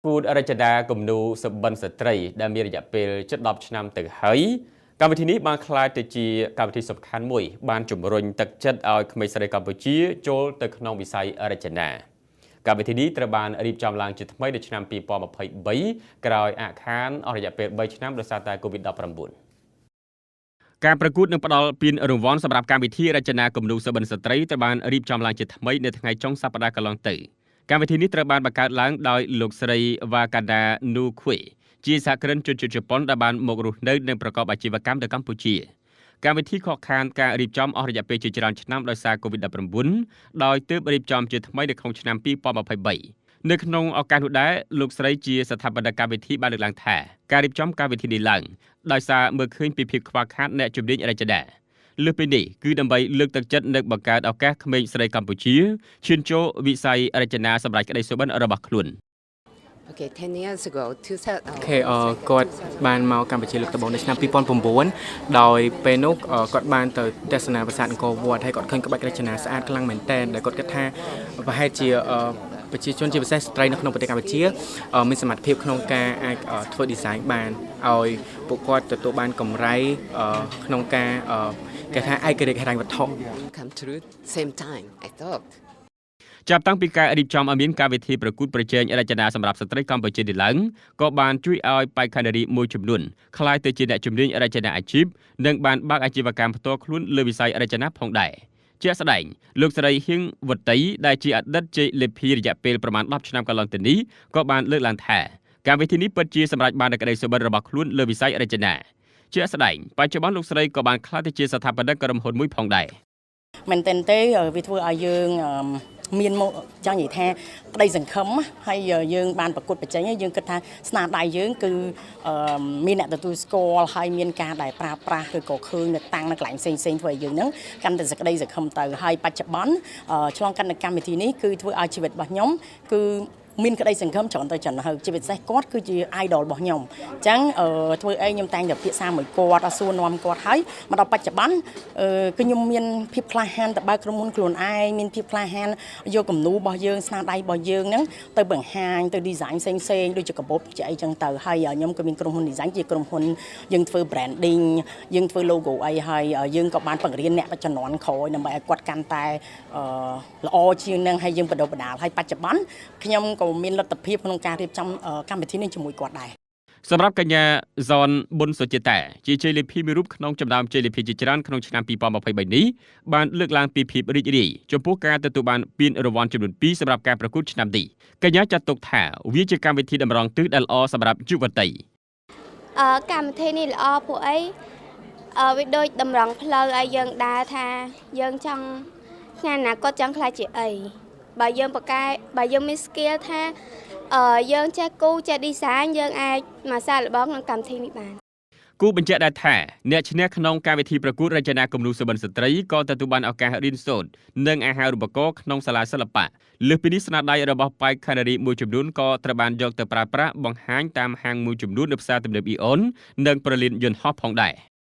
គួតរចនាគំនូសុបិនស្ត្រីដែលមានរយៈពេលជិត10ឆ្នាំទៅហើយកម្មវិធីនេះបានក្លាយទៅជាកម្មវិធីសំខាន់មួយបានជំរុញទឹកចិត្តឲ្យក្មេងស្រីកម្ពុជាចូលទៅក្នុងវិស័យរចនាកម្មវិធីនេះត្រូវបានរៀបចំឡើងជាថ្មីនៅឆ្នាំ2023ក្រោយអាខានអស់រយៈពេល3ឆ្នាំដោយសារតែ COVID-19 ការប្រកួតនឹងផ្ដល់ពានរង្វាន់សម្រាប់កម្មវិធីរចនាគំនូសុបិនស្ត្រីត្រូវបានរៀបចំឡើងជាថ្មីនៅថ្ងៃចុងសប្តាហ៍កន្លងទៅកម្មវិធីនេះត្រូវបានបង្កើតឡើងដោយលោកស្រីវ៉ាកាដានូខ្វេជាសហគ្រិនជនជាតិជប៉ុនដែលបានមករស់នៅនិងប្រកបអាជីវកម្មនៅកម្ពុជាកម្មវិធីខកខានការរៀបចំអស់រយៈពេលជាច្រើនឆ្នាំដោយសារ COVID-19 ដោយទើបរៀបចំជាថ្មីនៅក្នុងឆ្នាំ2023នៅក្នុងឱកាសនោះដែរលោកស្រីជាស្ថាបនិកកម្មវិធីបានលើកឡើងថាការរៀបចំកម្មវិធីនេះឡើងដោយសារមើលឃើញពីភាពខ្វះខាតអ្នកជំនាញរចនាលើសពីនេះគឺដើម្បីលើកទឹកចិត្តនិងបង្កើតឱកាសក្មេងស្រីកម្ពុជាឈានចូលវិស័យរចនាសម្រាប់ក្តីសុបិនរបស់ខ្លួន Okay 10 years ago អូខេគាត់បានមកកម្ពុជាលើកដំបូងនៅឆ្នាំ2009ដោយពេលនោះគាត់បានទៅទស្សនាប្រាសាទអង្គរវត្តហើយគាត់ឃើញក្បាច់រចនាស្អាតខ្លាំងមែនទែនដែលគាត់គិតថាប្រហែលជាប្រជាជនជាពិសេសស្ត្រីនៅក្នុងប្រទេសកម្ពុជាមានសមត្ថភាពក្នុងការអាចធ្វើ design បានឲ្យពួកគាត់ទទួលបានកម្រៃក្នុងការគេថាឯករាជ្យហិរញ្ញវត្ថុ come true same time I thought ចាប់តាំងពីការរៀបចំឲ្យមានកម្មវិធីប្រកួតប្រជែងរចនាសម្រាប់ស្ត្រីកម្ពុជានេះឡើងក៏បានជួយឲ្យបេក្ខនារីមួយចំនួនក្លាយទៅជាអ្នកជំនាញរចនាអាជីពនិងបានបើកអាជីវកម្មផ្ទាល់ខ្លួនលើវិស័យរចនាផងដែរជាក់ស្ដែងលោកស្រីហៀងវតីដែលជាអតីតជ័យលាភីរយៈពេលប្រមាណ10ឆ្នាំកន្លងទៅនេះក៏បានលើកឡើងថាកម្មវិធីនេះពិតជាសម្រេចបាននូវក្តីសុបិនរបស់ខ្លួនលើវិស័យរចនាជាក់ស្ដែងបច្ចុប្បន្នលោកស្រីក៏បានក្លាយទៅជាស្ថាបនិកក្រុមហ៊ុនមួយផងដែរមែនទែនទេវាធ្វើឲ្យយើងមានមកចង់និយាយថាក្តីសង្ឃឹមហើយយើងបានប្រកួតប្រជែងយើងគិតថាស្នាដៃយើងគឺមានអ្នកទទួលស្គាល់ហើយមានការដែលប្រើប្រាស់ឬក៏ឃើញនៅតាំងនៅកន្លែងផ្សេងៗធ្វើឲ្យយើងហ្នឹងកាន់តែសក្តីសង្ឃឹមទៅហើយបច្ចុប្បន្នឆ្លងកាត់នៅកម្មវិធីនេះគឺធ្វើឲ្យជីវិតរបស់ខ្ញុំគឺមានក្តីសង្ឃឹមច្រើនទៅច្រើនហើយជាពិសេសគាត់គឺជា idol របស់ខ្ញុំអញ្ចឹងធ្វើអីខ្ញុំតែងតែពិភាក្សាមួយគាត់សួរនាំគាត់ហើយមកដល់បច្ចុប្បន្នគឺខ្ញុំមានភាពក្លាហានទៅបើកក្រុមហ៊ុនខ្លួនឯងមានភាពក្លាហានយកគំនូរបស់យើងស្នាដៃរបស់យើងហ្នឹងទៅបង្ហាញទៅ design ផ្សេងៗដូចជាកាបូបជាអីចឹងទៅហើយខ្ញុំក៏មានក្រុមហ៊ុន design ជាក្រុមហ៊ុនយើងធ្វើ branding យើងធ្វើ logo អីហើយយើងក៏បានបង្រៀនអ្នកជំនាន់ក្រោយដើម្បីឲ្យគាត់កាន់តែល្អជាងនឹងហើយយើងបណ្ដុះបណ្ដាលហើយបច្ចុប្បន្នខ្ញុំក៏មានលទ្ធភាពក្នុងការរៀបចំកម្មវិធីនេះជាមួយគាត់ដែរសម្រាប់កញ្ញាហ្សនប៊ុនសុចិតាជាជ័យលាភីមួយរូបក្នុងចំណោមជ័យលាភីជាច្រើនក្នុងឆ្នាំ2023នេះបានលើកឡើងពីភាពរីករាយចំពោះការទទួលបានពានរង្វាន់ចំនួន2សម្រាប់ការប្រកួតឆ្នាំនេះកញ្ញាចាត់ទុកថាវាជាកម្មវិធីតម្រង់ទិសដែលល្អសម្រាប់យុវតីកម្មវិធីនេះល្អពួកអីវាដូចតម្រង់ផ្លូវឲ្យយើងដើរថាយើងចង់ថ្ងៃអនាគតចង់ក្លាយជាអីបើយើងបកែបើយើងមាន skill ថាយើងចេះគូចេះ design យើងអាចមកសាកល្បងក្នុងកម្មវិធីនេះបានគូបញ្ជាក់ដែរថាអ្នកឈ្នះក្នុងកម្មវិធីប្រកួតរចនាគំនូសុបិនស្ត្រីក៏ទទួលបានឱកាសរៀនសូត្រនិងអាហារូបករណ៍ក្នុងសាលាសិល្បៈលើសពីនេះស្នាដៃរបស់បេក្ខនារីមួយចំនួនក៏ត្រូវបានយកទៅប្រើប្រាស់បង្ហាញតាមហាងមួយចំនួននៅផ្សារទំនើបអ៊ីអូននិងប្រលានយន្តហោះផងដែរ។